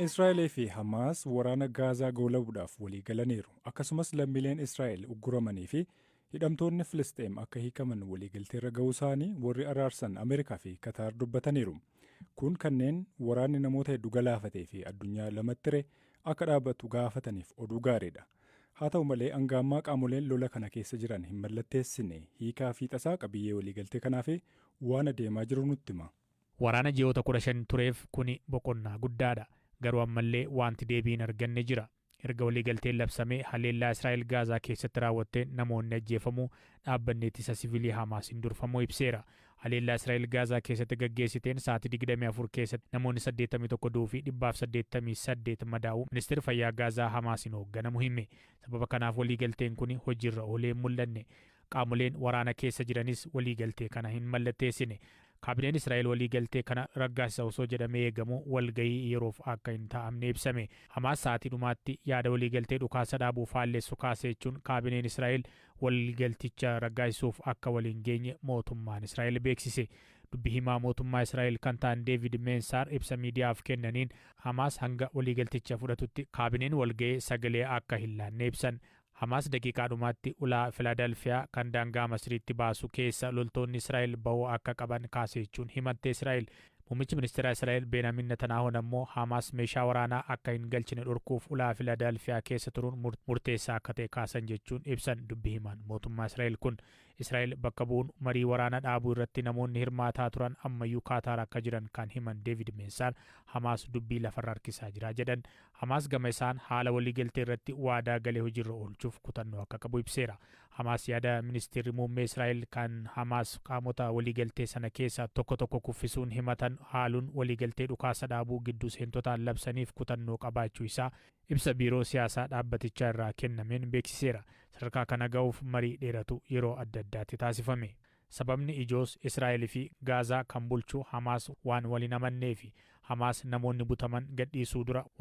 Israa'elee fi Hamaas waraana Gaazaa goolabuudhaaf walii galaniiru. Akkasumas lammiileen Israa'el ugguramanii fi hidhamtoonni Filisxeem akka hiikaman waliigalteerra ga'uu isaanii warri araarsan Ameerikaa fi Kataar dubbataniiru. Kun kanneen waraanni namoota hedduu galaafatee fi addunyaa lamatti hire akka dhaabbatu gaafataniif oduu gaariidha. Haa ta'u malee, hanga ammaa qaamoleen lola kana keessa jiran hin mallatteessine. Hiikaa fi tasaa qabiyyee waliigaltee kanaa fi waan adeemaa jiru nutti hima. Waraana ji'oota 15 tureef kuni boqonnaa guddaadha. Garuu ammallee wanti deebii hin arganne jira. Erga waliigalteen labsamee haleellaa Israa'el Gaazaa keessatti raawwatteen namoonni ajjeefamuu dhaabbanni ittisa siviilii Hamaasiin durfamuu ibseera. Haleellaa Israa'el Gaazaa keessatti gaggeessiteen sa'aatii 24 keessatti namoonni 81 du'uu fi 188 madaa'uu ministeerri fayyaa Gaazaa Hamaasiin hoogganamu hime. Sababa kanaaf waliigalteen kun hojiirra oolee hin mul'anne. Qaamoleen waraana keessa jiranis waliigaltee kana hin mallatteessine. Kaabineen Israa'el waliigaltee kana raggaasisa osoo jedhamee eegamu walgahii yeroof akka hin taa'amne ibsame. Hamaas sa'aatii dhumaatti yaada waliigaltee dhukaasa dhaabuu faallessu kaase jechuun kaabineen Israa'el waliigalticha raggaasisuuf akka waliin geenye mootummaan Israa'el beeksise. Dubbi himaa mootummaa Israa'el kan ta'an Deevid Meensaar ibsa miidiyaaf kennaniin Hamaas hanga waliigalticha fudhatutti kaabineen walgahee sagalee akka hin laanne ibsan. Hamaas daqiiqaa dhumaatti ulaa Filaadelfiyaa kan daangaa Masriitti baasu keessa loltoonni Israa'el bahuu akka qaban kaase jechuun himatte Israa'el. Muummichi ministeera Israa'el Beenaamin Netanaahuun ammoo Hamaas meeshaa waraanaa akka hin galchine dhorkuuf ulaa Filaadelfiyaa keessa turuun murteessaa akka ta'e kaasan jechuun ibsan dubbi himaan mootummaa Israa'el kun. Israa'el bakka bu'uun marii waraana dhaabuu irratti namoonni hirmaataa turan ammayyuu Kaataar akka jiran kan himan Deevid Meensaan Hamaas dubbii lafarra harkisaa jira jedhan. Hamaas gama isaan haala waliigaltee irratti waadaa galee hojiirra oolchuuf kutannoo akka qabu ibseera. Hamaas yaada ministeerri muummee Israa'el kan Hamaas qaamota waliigaltee sana keessaa tokko tokko kuffisuun himatan haaluun waliigaltee dhukaasa dhaabuu gidduu seentotaan labsaniif kutannoo qabaachuu isaa ibsa biiroo siyaasaa dhaabbatichaa irraa kennameen beeksiseera. Sadarkaa kana ga'uuf marii dheeratu yeroo adda addaatti taasifame. Sababni ijoos Israa'el fi Gaazaa kan bulchu Hamaas waan waliin amannee fi Hamaas namoonni butaman gadhiisuu dura